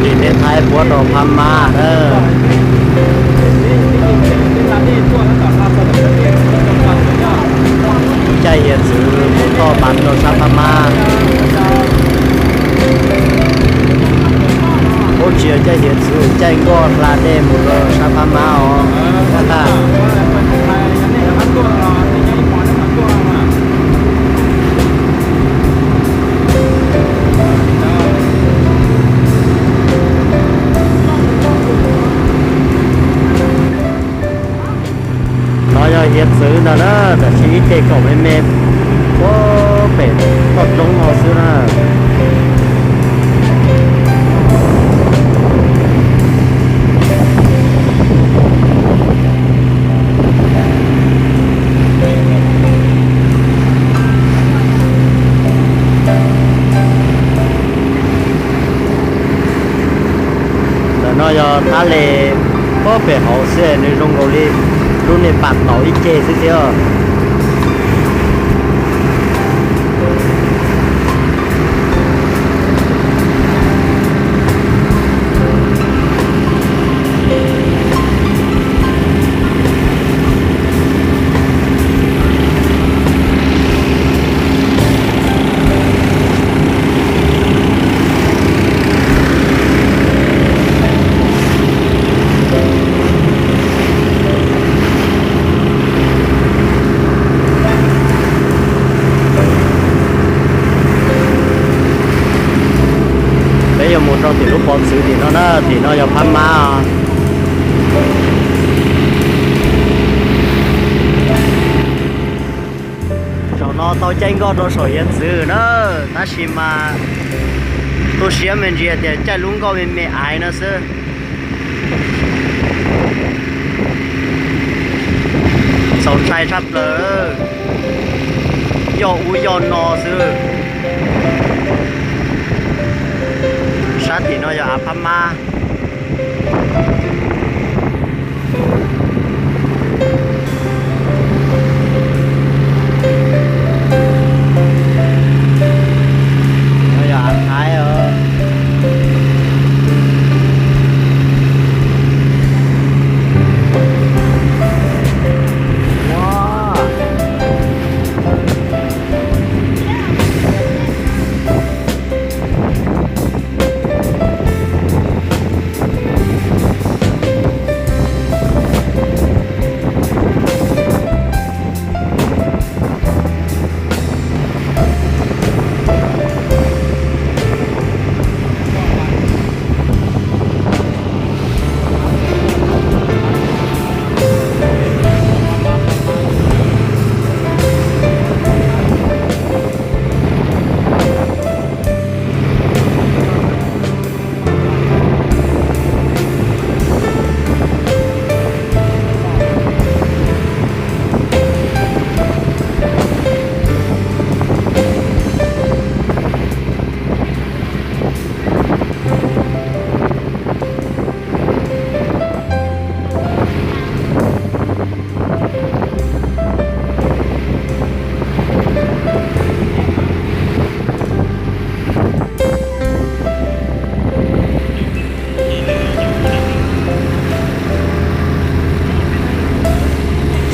Tim teb Thaib puab rau Phab Mab na. Caij hiav txwv mus toj pas rau sab Phab Mab. Ub, tsis yog caij hiav txwv, caij nkoj hla dej mus rau sab Phab Mab os. No yog hiav txwv ntag na, tam sim ib ce kaum me me puag pem toj roob no xwb na. Ntawm no yog tab les puag pem hauv xwb, nws zoo nkaus li lub niag pas tauv ib ce xwb thiab. Peb yuav mus rau tim lub pov txwv tim no na, tim no yog Phab Mab os. Zaum no tau caij nkoj rau saum hiav txwv na, tab sis mas tu siab me ntsis tias caij lub nkoj me me aiv no xwb. Txaus ntshai tshaj plaws, yoj ub yoj no xwb. Sab tim no yog av Phab Mab. No yog av Thaib os.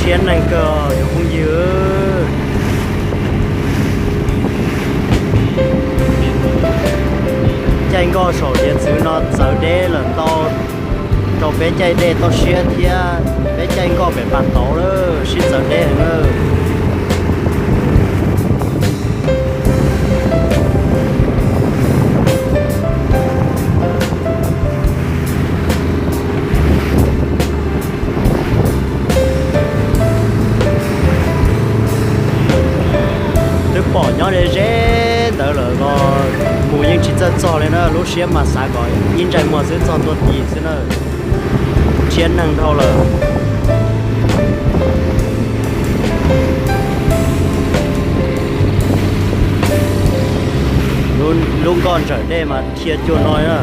Rhiab neeg kawg cov phooj ywg. Caij nkoj saum hiav txwv no txawv deb lawm ntau, rau peb caij dej toj siab thiab peb caij nkoj pem pas tauv lawm sib txawv deb heev lawm. Twb pom nyob ze ze ntawd lawm los mus yeej tsis txawj txog li na, lub siab mas xav kom ib ntsais muag xwb txog ntua tim xwb na. Rhiab neeg dhau lawm. Lub nkoj ntsawm dej mas dhia cuag no na.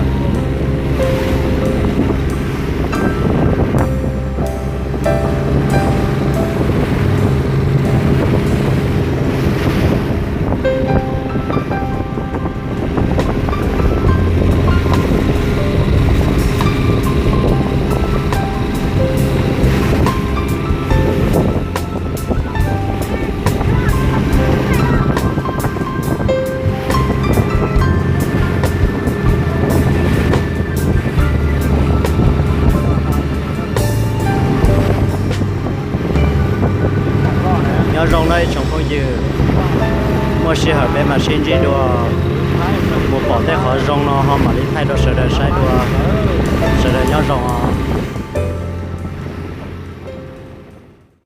Nyob zoo nawb ib tsoom phooj ywg, muaj sij hawm peb mam sib ntsib dua, mus pom tej qhov zoo no ho mam li thaij rau sawv daws saib dua. Sawv daws nyob zoo.